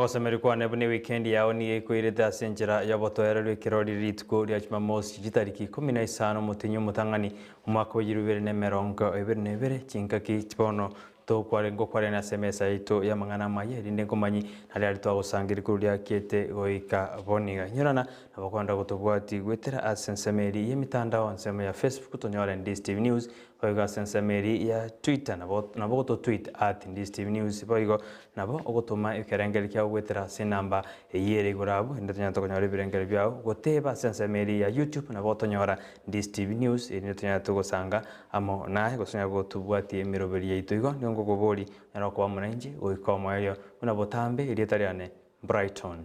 Ogosemeria kwane buna ewikendi yao nigo ekoirete ase enchera y'obotoereru ekero rire rituko ria Jumamosi chitariki ikomi na isano omotienyi omotang'ani omwaka o egeru ibere na emerongo ebere na ebere chingaki bono tokware ngokwarene ase emesa yaito y'amang'ana amaya erinde nkomanyi naria aria twagosangeria korwa riakiete goika boniga. Inyorana nabo kwenda gotobwati goetera ase ensemo eria y'emitandao ensemo ya Facebook tonyore Ndisi TV News Boigo ase ensemo eria ya Twitter nabo nabo ogototweet at Ndisi TV News boigo nabo ogotoma ekerengerio kiao goetera ase enamba eyio ere igoro abwo erinde tonyare tokonyora ebirengerio biao goteba ase ensemo eria ya YouTube nabo otonyora Ndisi TV News erinde tonyare togosanga amo naye gose onyare gotobwatia emeroberi yaito igo nigo ngokoboria onyare koba amo nainche goika omoerio buna botambe erieta riane Brighton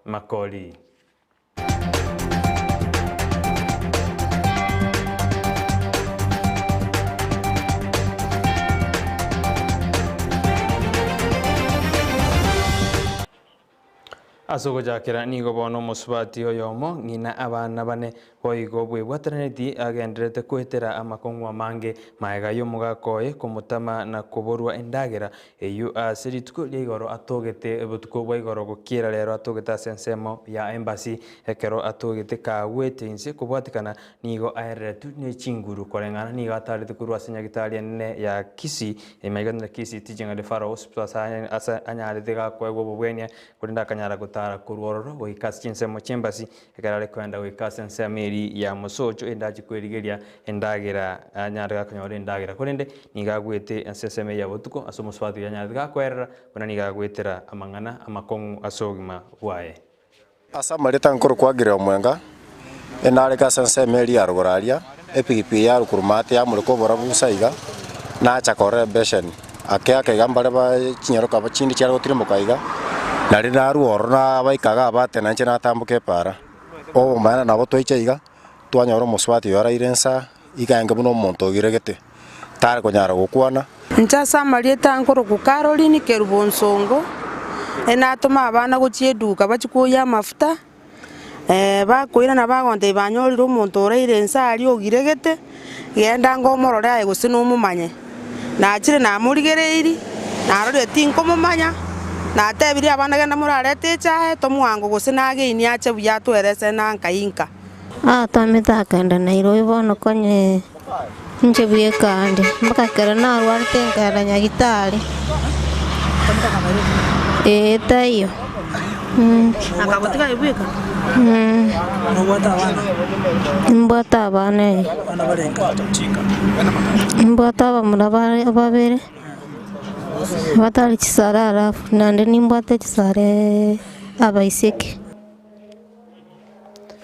Makori. Ase ogochakera nigo bono omosubati oyomo, ng'ina abana bane, boigo bwebwataraneti agendererete koetera amakong'u amange magega y'omogaka oye komotama na koborwa endagera Eyio ase rituko ria igoro atogete obotuko bwa igoro gokiera rero atogete ase ensemo ya embassy ekero atogete kagwete inse kobwatekana nigo aereretwe ne chinguru koreng'ana nigo atarete korwa ase nyagitari enene ya Kisii emaiga na Kisii Teaching and Referral Hospital ase ase anyarete gakoegwa obobwenia korende akanyara gotara korwa ororo goika ase chinsemo chi'embassy Ekero are koenda goika ase ensemo eria ya mosocho, erinde achie kwerigeria endagera, anyare gakonyora endagera, korende nigo agwete ase ensemo eyio ya botuko, ase omosubati oyio anyarete gakwerera, buna nigo agwetera amang'ana amakong'u ase obogima bwaye. Ase amarieta nkorokwa Agire Omwenga, enareke ase ensemo eria ya rogoro aria, epigipigi ya rokoro maate yamoreka oborabu bosa iga, nacha korora ebesheni, ake ake iga mbare ba chinyaroka chinde chiare gotirimboka iga, naende narwa ororo nabaika iga abate nainche natamboka epaara. Obomaene nabo twaicha iga, twanyora omosubati oyo araire nsa, iga aenge buna omonto oiregete, tare konyara gokwana. Inche ase amarieta nkorokwa Caroline Kerubo Onsongo, natoma abana gochia eduka bachie koyia amafuta. Bakoirana bagontebia banyorire omonto oraire inse aria ogiregete, genda ango omorore aye gose nomomanye. Nachire namorigereirie, narorire tinkomomanya, natebirie abana genda morarete echae, tomwango gose nageinie ache buya atwerese na nkai nka. Atomete akagenda Nairobi bono konye inche bweka ande, mpaka ekero narwarete nkaenda nyagitari, ee taiyo. Akagotiga aye bweka? Nimbwate abana ee. Nimbwate abamura bare babere, batari chisare alafu naende nimbwate chisare abaiseke.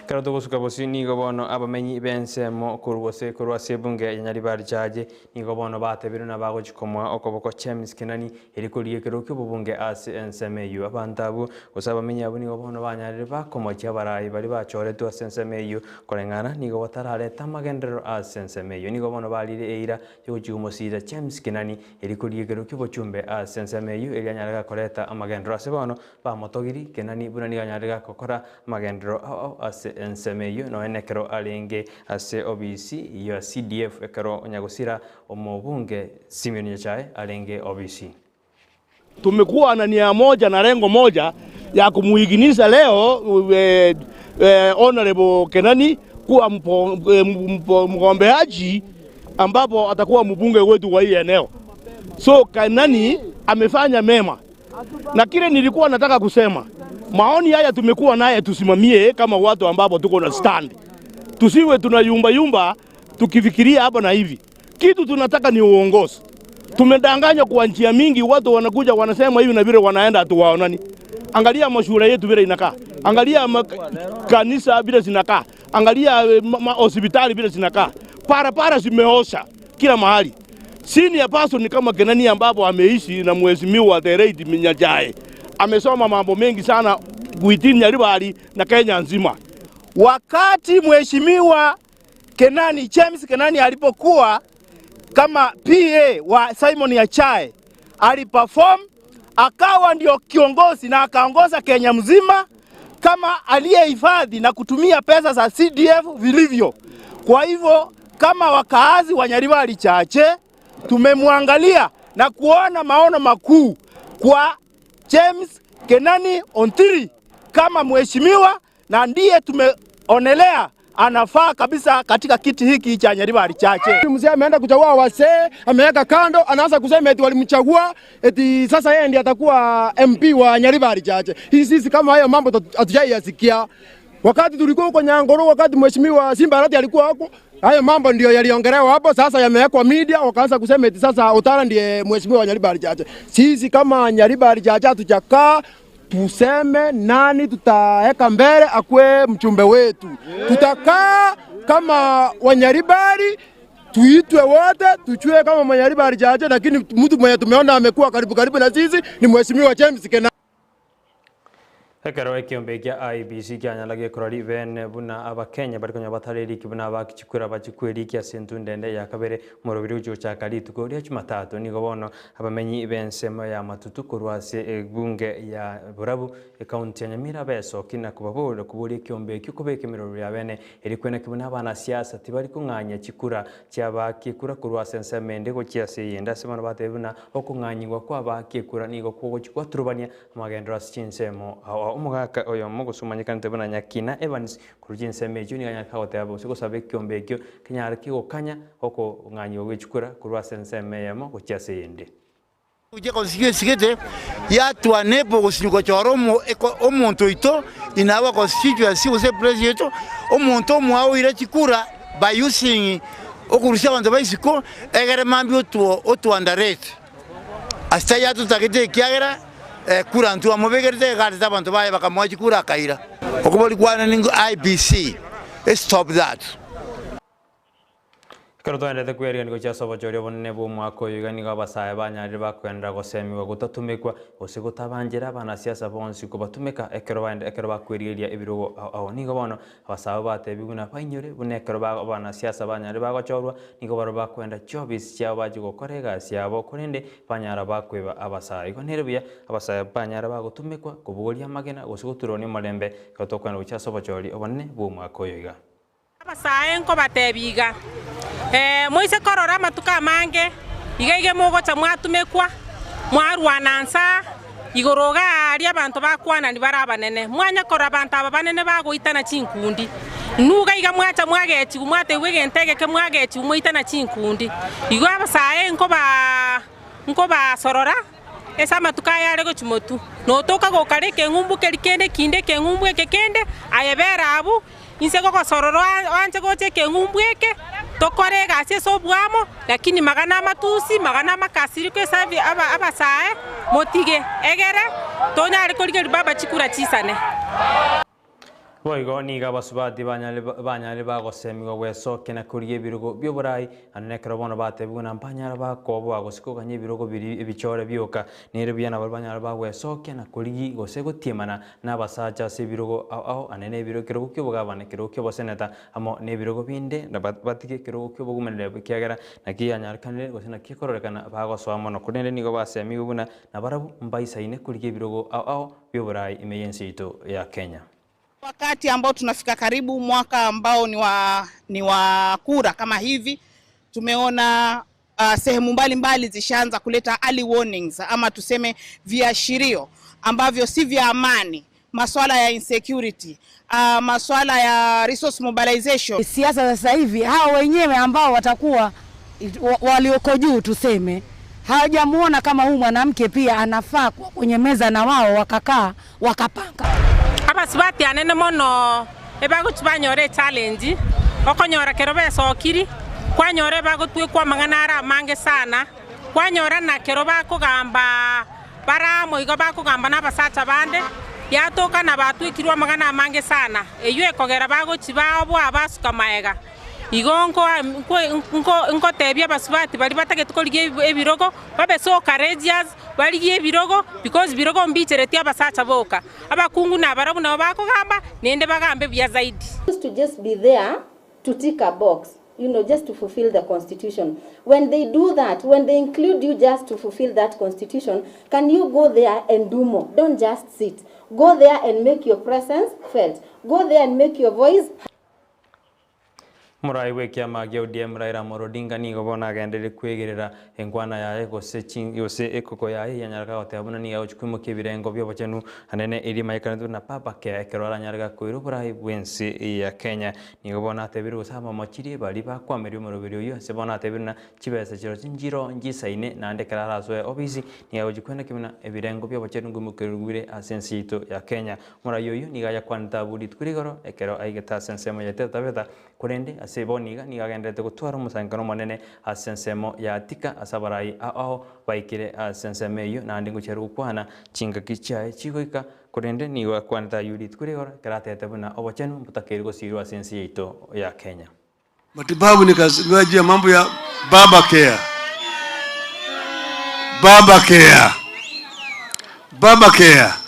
Ekero togosuka bosio nigo bono abamenyi b'ensemo korwa gose korwa ase ebunge ya Nyaribari Chache nigo bono batebirwe na bagochia komoa okoboko James Kenani erio korigia ekerogo ki'obobunge ase ensemo eyio. Abanto abwo gose abamenyi abwo nigo bono banyarire bakomochia abarai baria bachoretwe ase ensemo eyio koreng'ana nigo batararete amagenderero ase ensemo eyio. Nigo bono barire eira y'ogochia komosira James Kenani erio korigia ekerogo ki'obochumbe ase ensemo eyio erio anyare gakoreta amagenderero ase bono Bamotogiri Kenani buna nigo anyarire gokora amagenderero ao ase ensemo eyio nonya nekero arenge ase obisi ya CDF ekero onyagosira omobunge Simeon Nyachae arenge obisi. Tumekuwa na nia moja na lengo moja ya kumuiginisha leo Honorable Kenani kuwa mgombeaji ambapo atakuwa mbunge wetu wa hii eneo. So Kenani amefanya mema Na kile nilikuwa nataka kusema, maoni haya tumekuwa naye, tusimamie kama watu ambapo tuko na stand, tusiwe tunayumba yumba tukifikiria hapa na hivi. Kitu tunataka ni uongozi. Tumedanganywa kwa njia mingi, watu wanakuja wanasema hivi na vile, wanaenda hatuwaonani. Angalia mashule yetu vile inakaa, angalia kanisa vile zinakaa, angalia eh, hospitali vile zinakaa, barabara zimeosha kila mahali. Senior person kama Kenani ambapo ameishi na mheshimiwa the late Nyachae amesoma mambo mengi sana within Nyaribari na Kenya nzima. Wakati mheshimiwa Kenani James Kenani alipokuwa kama PA wa Simon Nyachae aliperform akawa ndio kiongozi na akaongoza Kenya mzima kama aliyehifadhi na kutumia pesa za CDF vilivyo. Kwa hivyo kama wakaazi wa Nyaribari Chache tumemwangalia na kuona maono makuu kwa James Kenani Ontiri kama mheshimiwa na ndiye tumeonelea anafaa kabisa katika kiti hiki cha Nyaribari Chache. Mzee ameenda kuchagua wasee, ameweka kando, anaanza kusema eti walimchagua eti sasa yeye ndiye atakuwa MP wa Nyaribari Chache. Hii sisi kama hayo mambo hatujaiyasikia. Wakati tulikuwa huko Nyangoro, wakati mheshimiwa Simba Arati alikuwa hapo, hayo mambo ndio yaliongelewa hapo. Sasa yamewekwa media, wakaanza kusema eti sasa Otara ndiye mheshimiwa wa Nyaribari Chache. Sisi kama Nyaribari Chache hatujakaa tuseme nani tutaweka mbele akuwe mchumbe wetu. Tutakaa kama Wanyaribari tuitwe wote tuchue kama Mwanyaribari Chache, lakini mtu mwenye tumeona amekuwa karibu karibu na sisi ni mheshimiwa James Kena. Ekero ekiombe kia IEBC kianyala gekorori bene buna abakenya bari konya batareriki buna abakichikura bachikwerikia ase entu ndende ya kabere omorobiri ochi gochaka rituko ria Jumatatu nigo bono abamenyi b'ensemo ya Matutu korwa ase ebunge ya Borabu ekaunti ya Nyamira besoki na kobabora koboria ekiombe ekio kobeka emeroberi ya bene eri kweneki buna abanasiasa tibari kong'anya chikura chia abakekura korwa ase ensemo ende gochia ase eyende ase bono batebia buna okong'anyigwa kwa abakekura nigo kogochi gwaturubania Amagenderero ase chinsemo ao omogaka oyomo gose omanyekanete buna Nyakina Evans korwa chinsemo echio nigo anyare kagoteba gose gosaba ekiombe ekio kenyare kegokanya okong'anyigwa gwe chikura korwa ase ensemo eyemo gochia ase eyende. Gochia constituency gete yatwanepa ogosinywa gochora omonto oito in our constituency gose eplace yaito, omonto omoao oire chikura by using okorusia abanto ba isiko egere mambia otwo underrate. Ase taiyo atotagete ekiagera ekura ntwamobegerete egarete abanto baye bakamoa chikura akaira. Okobori kwane ningo IEBC stop that. Ekero twaendete kwerigereria gochia ase obochori obonene bw'omwaka oyo iga nigo abasae banyarire bakoenderera gosemigwa gotatumekwa gose gotabanchera abanasiasa bonsi kobatumeka ekero baende ekero bakwerigeria ebirogo ao ao. Nigo bono Abasae batebiwe buna bainyore buna ekero abanasiasa banyare bagochorwa, nigo barabwo bakoenda chiofisi chiabo bachie gokora egasi yabo, korende banyara bakweba abasae. Igo nere buya abasae banyare bagotumekwa kobogoria amagena gose goturonia omorembe ekero tokoenda gochia ase obochori obonene bw'omwaka oyo iga. Abasae nkobatebia iga, Ee, moise korora amatuko amange, iga iga mogocha mwatumekwa, mwarwana nsa igoro iga aaria abanto bakwanani bare abanene. Mwanya korora abanto aba banene bagoitana chinkundi. Inwe iga iga mwacha mwagechigwa, mwatebiwa egento egeke mwagechigwa mwaitana chinkundi. Igo abasae nkoba nkobasorora. Ase amatuko aya are gochia motwe, notoka gokara ekeng'umbu keria kende ekinde ekeng'umbu eke kende, aye bera abwo, inse gogosorora oanche gocha ekeng'umbu eke, tokore egasi ase oboamo, lakini magana amatusi, magana amakasiriko ase abasae, motige, egere tonyare korigereria baba chikura chisane. Boigo nigo abasubati banyare bagosemigwa gwesokia na korigia ebirogo bi'oborai, naende nekero bono batebigwe ng'a mbanyare bakoboa gose koganya ebirogo biria ebichore bioka, nere buya nabarabwo banyare bagwesokia na korigia gose gotiemana nabasacha ase ebirogo ao ao, naende nebirogo ekerogo ki'obogabana, ekerogo ki'oboseneta, amo nebirogo binde, na batige ekerogo ki'obogumereri ekiagera naki yanyarekanire gose naki ekororekana bagosoa mono. Korende nigo basemigwe buna nabarabwo mbaisaine korigia ebirogo ao ao bi'oborai ime y'ense yaito ya Kenya. Wakati ambao tunafika karibu mwaka ambao ni wa, ni wa kura kama hivi tumeona uh, sehemu mbalimbali zishaanza kuleta early warnings ama tuseme viashirio ambavyo si vya amani, masuala ya insecurity, uh, masuala ya resource mobilization. Siasa sasa hivi hao wenyewe ambao watakuwa walioko juu tuseme hawajamuona kama huyu mwanamke pia anafaa kuwa kwenye meza na wao wakakaa wakapanga. Abasubati anene mono ebagochia banyora echallenge, okonyora kero besokiri, kwanyora ebagotwekwa amang'ana are amange sana, kwanyora na kero bakogamba bare amo igo bakogamba na abasacha bande, yatoka na batwekirwe amang'ana amange sana, eyio ekogera bagochia baoboa basuka maega. Igo nkotebia abasubati baria batagete korigia ebirogo, babe so courageous, barigie ebirogo because birogo mbichereti abasacha boka, abakungu nabarabwo nabo bakogamba, naende bagambe buya zaidi. Used to just be there to tick a box, you know, just to fulfill the constitution. When they do that, when they include you just to fulfill that constitution, can you go there and do more? Don't just sit. Go there and make your presence felt. Go there and make your voice. Omorai bw'ekiama gia ODM Raila Amolo Odinga nigo bono agenderire kwegerera enkwana yaye gose gose ekoko yaye yanyareka goteba buna nigo agochia koimokia ebirengo bi'obochenu anene eria emayekanetwe buna Papa Care ekero aranyareka koira oborai bw'ense ya Kenya. Nigo bono atebire gose abamochirie baria bakwameria omoroberi oyio ase bono atebire buna chibesa chirochio nchiro nchisaine naende ekero arasoe obisi nigo agochia koeneki buna ebirengo bi'obochenu nkoimokererigwe bire ase ense yaito ya Kenya. Omorai oyio nigo ayakwanete abwo rituko rigoro ekero aigete ase ensemo ya Taita Taveta Korende ase bono iga nigo agendererete gotwara omosangererekano omonene ase ensemo ya Thika ase abarai ao baikire ase ensemo eyio, naende ngochia are gokwana chingaki chiaye chigoika, korende nigo akwanete ayio rituko rigoro ekero atebete buna obochenu mbotakeire gosirwa ase ense yaito ya Kenya. Matibabu nikazungumzia juu ya mambo ya baba care. Baba care. Baba care.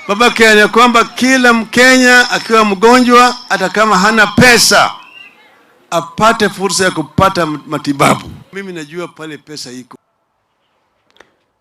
Baba care ni kwamba kila Mkenya akiwa mgonjwa hata kama hana pesa apate fursa ya kupata matibabu. Mimi najua pale pesa iko.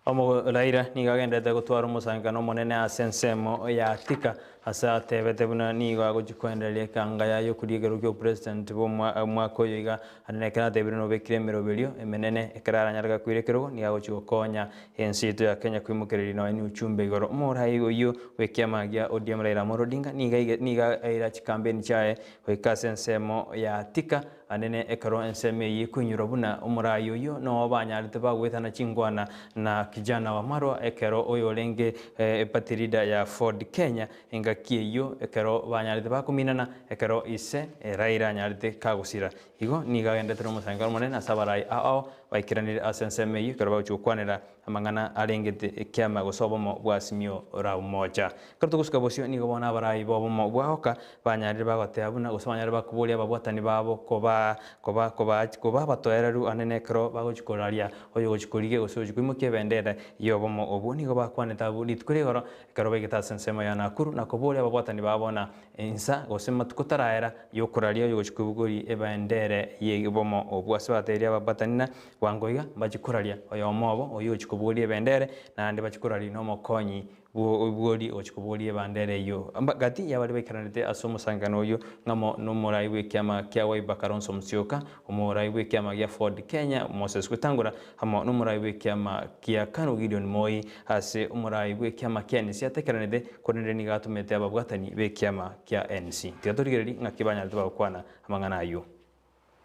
Omoraira nigo agenderete gotwara omosangererekano omonene ase ensemo ya Thika ase atebete buna nigo agochia koendereria ekanga yaye okoria ekerogo kia obopresident bw'omwaka oyo iga Naende ekero atebire nobekire emeroberio emenene, ekero aranyare gakoira ekerogo, nigo agochia gokonya ense yaito ya Kenya koimokereria nonya ne uchumbe igoro. Omorai oyio bw'ekiama gia ODM Raila Amolo Odinga nigo aige nigo aira chikambeni chiaye goika ase ensemo ya Thika anene ekero ensemo eyio ekoinyurwa buna omorai oyio noo banyarete bagoetana chingwana na Kijana Wamarwa ekero oyorenge eparty leader ya Ford Kenya Engaki eyio ekero banyarete bakominana, ekero ise Raila anyarete kagosira. Igo nigo agenderete nomosangererekano omonene ase abarai ao baikeranire ase ensemo eyio ekero bagochia gokwanera amang'ana arengete ekiama gose obomo bwa Azimio la Umoja. Ekero togosuka bosio nigo bono abarai b'obomo bwa Oka banyarire bagoteba buna gose banyarire bakoboria ababwatani babo koba koba koba koba abatoereru anene ekero bagochia koraria oyogochia korigia gose ogochia koimokia ebendera y'obomo obwo. Nigo bakwanete abwo rituko rigoro Ekero baigete ase ensemo ya Nakuru na koboria ababwatani babo na insa gose matuko taraera y'okoraria oyogochia kobogoria ebendere y'obomo obwo ase batebirie ababwatani na bwango iga mbachie koraria oyomo obo oyio ogochia kobogoria ebendere naende bachie koraria nomokonyi bw'oria ogochia kobogoria ebandere eyio. Gati y'abaria baikaranete ase omosangererekano oyio ng'amo nomorai bw'ekiama kia Wiper Kalonzo Musyoka, omorai bw'ekiama gia Ford Kenya Moses Wetangula, Amo nomorai bw'ekiama kia Kanu Gideon Moi ase omorai bw'ekiama kia NC atekeranete, korende nigo atomete ababwatani b'ekiama kia NC. Tiga torigererie ng'aki banyarete bagokwana amang'ana ayio.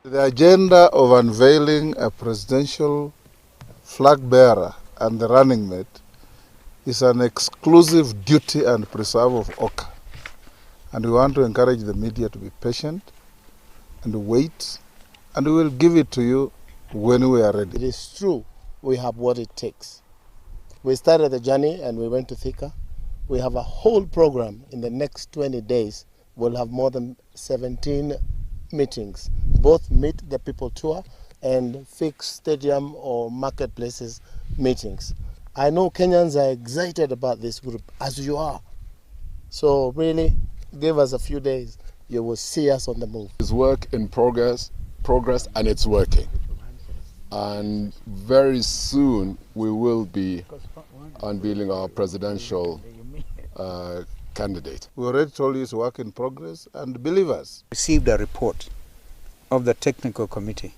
The agenda of unveiling a presidential flag bearer and the running mate is an exclusive duty and preserve of OCA and we want to encourage the media to be patient and wait and we will give it to you when we are ready. It is true we have what it takes. We started the journey and we went to Thika. We have a whole program in the next 20 days. We'll have more than 17 meetings, both Meet the People tour and fixed stadium or marketplaces meetings. I know Kenyans are excited about this group, as you are. So really, give us a few days, you will see us on the move. It's work in progress, progress and it's working. And very soon we will be unveiling our presidential candidate. We already told you it's work in progress and believe us. Received a report of the technical committee.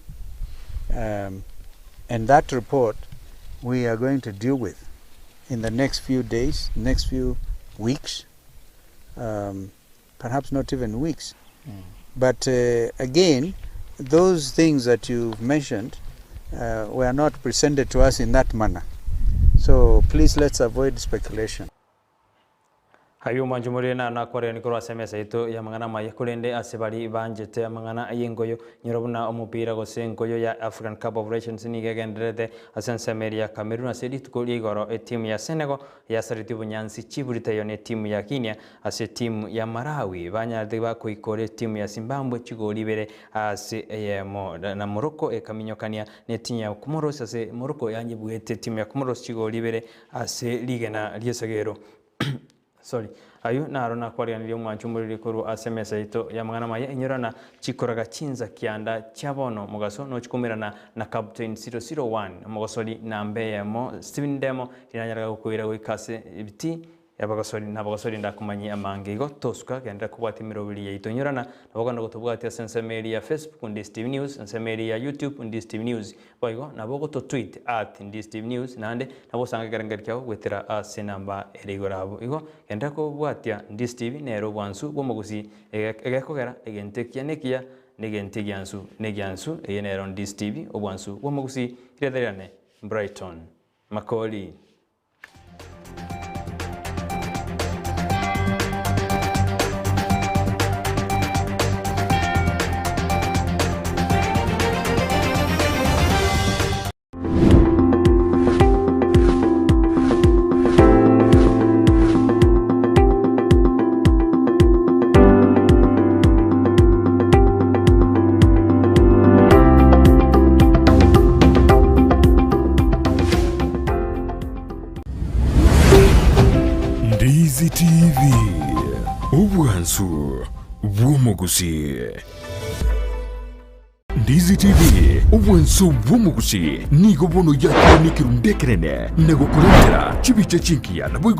Um, and that report we are going to deal with in the next few days, next few weeks, um, perhaps not even weeks. Mm. But uh, again, those things that you've mentioned uh, were not presented to us in that manner. So please let's avoid speculation. Ayio omwancho morire naro nakwareranie korwa ase emesa yaito y'amang'ana amaya, korende ase baria banchete amang'ana y'engoyo, nyora buna omopira gose engoyo ya African Cup of Nations nigo egendererete ase ensemo eria ya Cameroon ase rituko ria igoro etimu ya Senegal yasaretie obonyansi chiburita eyio netimu ya Guinea ase etimu ya Malawi banyarete bakoikora etimu ya Zimbabwe chigori ibere ase eyemo na Morocco ekaminyokania netimu ya Comoros ase Morocco yanyebuete etimu ya Comoros chigori ibere ase rigena ri'esegero. Sorry. Ayio naro nakwariganirie omwancho omoriri korwa ase emesa yaito y'amang'ana amaya, inyorana chikoraga chinsa kianda chia bono mogaso nochikomerana na Captain 001 omogosori namba eyemo Stephen Ndemo rinanyaraga gokoira goika ase ebitii. Abagosori na abagosori ndakomanyie amange igo tosuka genderera kobwatia emeroberi yaito inyorana nabo ogende gotobwatia ase ensemo eria ya Facebook Ndisi TV News, ensemo eria ya YouTube Ndisi TV News. Boigo nabo ogototweet at Ndisi TV News naende nabo osange ekerengerio kiago goetera ase enamba ere igoro abwo. Igo genderera kobwatia Ndisi TV nere obwansu bw'omogusii egekogera egento ekiya nekiya na egento egiansu negiansu eye nero Ndisi TV obwansu bw'omogusii rieta riane Brighton Makori. Ndizi TV, obwansu bw'omogusii. Ndizi TV, obwansu bw'omogusii nigo bono yakire nekerundu ekenene na gokorentera chibicha chingiya naboigo.